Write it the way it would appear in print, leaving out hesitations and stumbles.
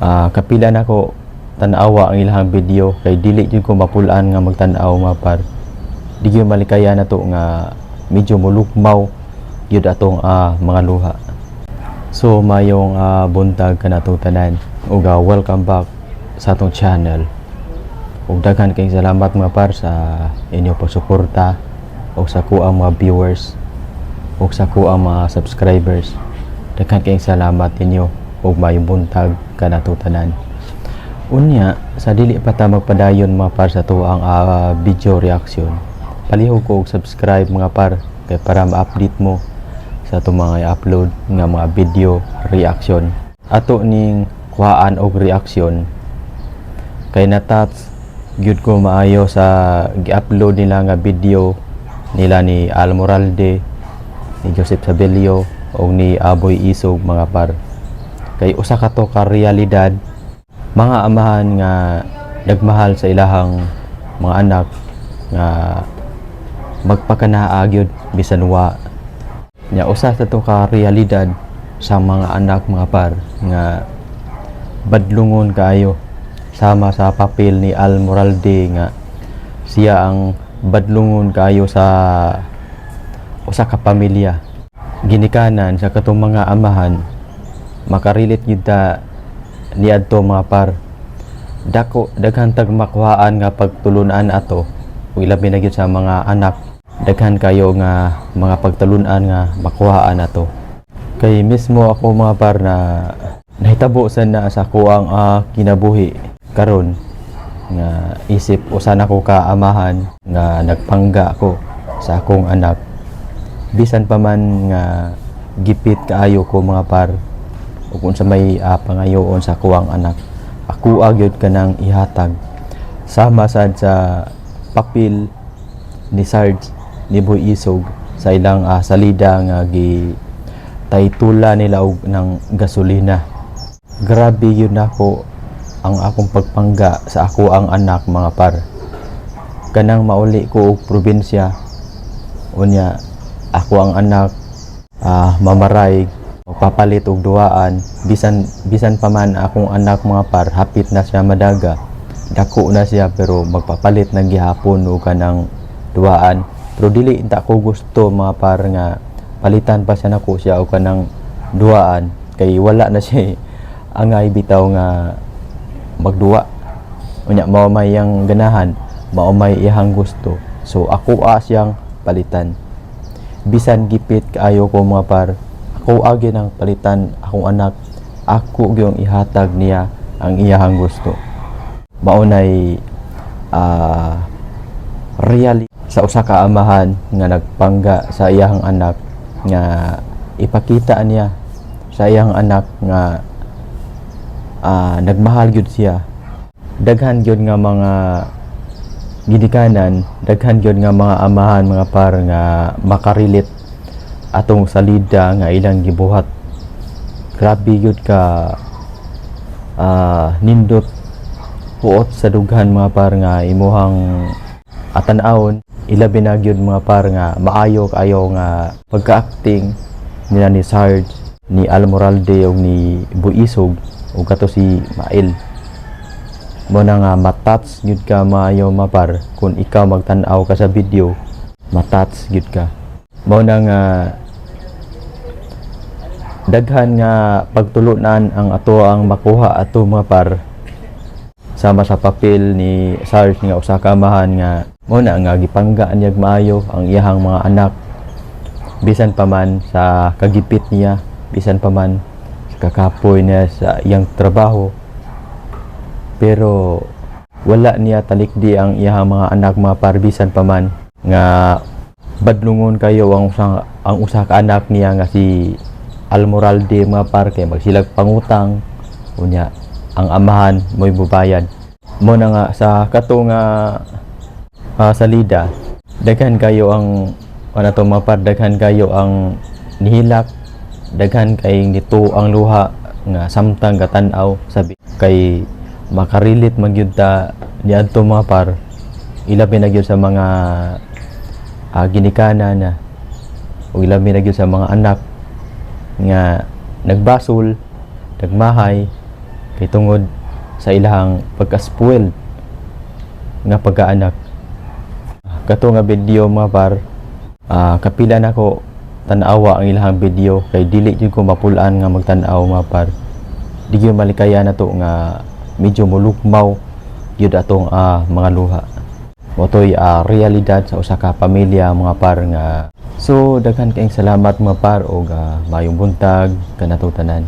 Kapila nako tan-awa ang ilahang video kay dili jud ko mapulaan nga magtan-aw, mga par. Di gyud malikaya nato nga medyo mulugmaw gyud atong mga luha. So mayong buntag kanato tanan ug welcome back sa atong channel. Ug daghan kayong salamat, mga par, sa inyong pagsuporta ug sa kuang mga viewers ug sa kuang mga subscribers. Daghan kayong salamat ninyo ug mayong buntag kanato tanan. Unya, sa dili pa ta magpadayon, mga par, sa tuang video reaction. Palihog ko og subscribe, mga par, kay para ma-update mo sa atong mga i-upload nga mga video reaction. Ato ning kuhaan og reaction kay na-touch gyud ko maayo sa gi-upload nila nga video nila ni Al Moralde, ni Joseph Sabelio o ni Aboy Isog, mga par. Kay usa ka to ka realidad, mga amahan nga nagmahal sa ilahang mga anak nga magpakanaa gyud bisan wa nya. Usa sa to ka realidad sa mga anak, mga par, nga badlungon kaayo, sama sa papel ni Al Moralde nga siya ang badlungon kaayo sa usa ka pamilya. Ginikanan sa katong mga amahan, makarelate gyud ta niadto, mga par. Dako, daghan tag makuhaan nga pagtulunan ato ug ilabi na gyud sa mga anak. Daghan kayo nga mga pagtulunan nga makuhaan ato kay mismo ako, mga par, na nahitabo sa na sa kuang kinabuhi karon nga isip usa na ko ka amahan nga nagpangga ako sa akong anak, bisan pa man nga gipit kaayo ko, mga par, ug unsa may pangayoon sa kuang anak, ako gyud kanang ihatag, sama sad sa papel ni Sarge, ni Boy Isog sa ilang salida nga gi taytula nila og ng gasolina. Grabe yun nako ang akong pagpangga sa ako ang anak, mga par. Kanang mauli ko og probinsya, unya ako ang anak mamaray papalit og duwaan. Bisan bisan pa man akong anak, mga par, hapit na siya madaga, dako na siya, pero magpapalit na gihapon og kanang duwaan. Pero dili ta ko gusto, mga par, nga palitan pa siya nako siya og kanang duwaan kay wala na siya angay bitaw nga magduwa. Unya mao may iyang ganahan, mao may iyang gusto, so ako siyang palitan. Bisan gipit kaayo ko, mga par, ako agi nang palitan akong anak, ako gyung ihatag niya ang iyahang gusto. Mao nay real sa usa ka amahan nga nagpangga sa iyahang anak, nga ipakita niya sa iyang anak nga nagmahal gyud siya. Daghan gyud nga mga ginikanan, daghan gyud nga mga amahan, mga par, nga makarelate atong salida nga ilang gibuhat. Grabe gyud ka nindot puot sa dughan, mga par, nga imuhang atan-awon. Ilabi na gyud, mga par, nga maayo kaayo nga pagka-acting nila ni Sarge, ni Al Moralde ug ni Buisog ug kato si Mael mo na nga matouch gyud ka maayo, mga par. Kung ikaw magtan-aw ka sa video, matouch gyud ka. Mao na nga daghan nga pagtulunan ang ato ang makuha ato, mga par, sama sa papel ni Sarge nga usa ka amahan nga mo na nga gipangga niya maayo ang iyahang mga anak bisan pa man sa kagipit niya, bisan pa man sa kakapoy niya sa iyang trabaho, pero wala niya talikdi ang iyahang mga anak, mga par, bisan pa man nga badlungon kayo ang usa ka anak niya nga si Almoralde, mga par, kay magsilag pangutang, unya ang amahan mo'y bubayad. Mo na nga sa kato nga salida, daghan kayo ang ano to, mga par, daghan kayo ang nihilak, daghan kay nito ang luha nga samtang gatan-aw sabi kay makarelate man gyud ta niadto, mga par, ilabi na gyud sa mga ginikanan na o ilabi na gyud sa mga anak nga nagbasol, nagmahay. Kay tungod sa ilahang pagka-spoiled nga pagkaanak. Kato nga video, mga par, kapila nako tan-awa ang ilahang video kay dili jud ko mapulaan nga magtan-aw, mga par. Di gyud malikaya nato nga medyo mulukmaw gyud atong mga luha. Mao toy realidad sa usa ka pamilya, mga par, nga. So daghan kaayong salamat, mga par, og maayong buntag kanato tanan.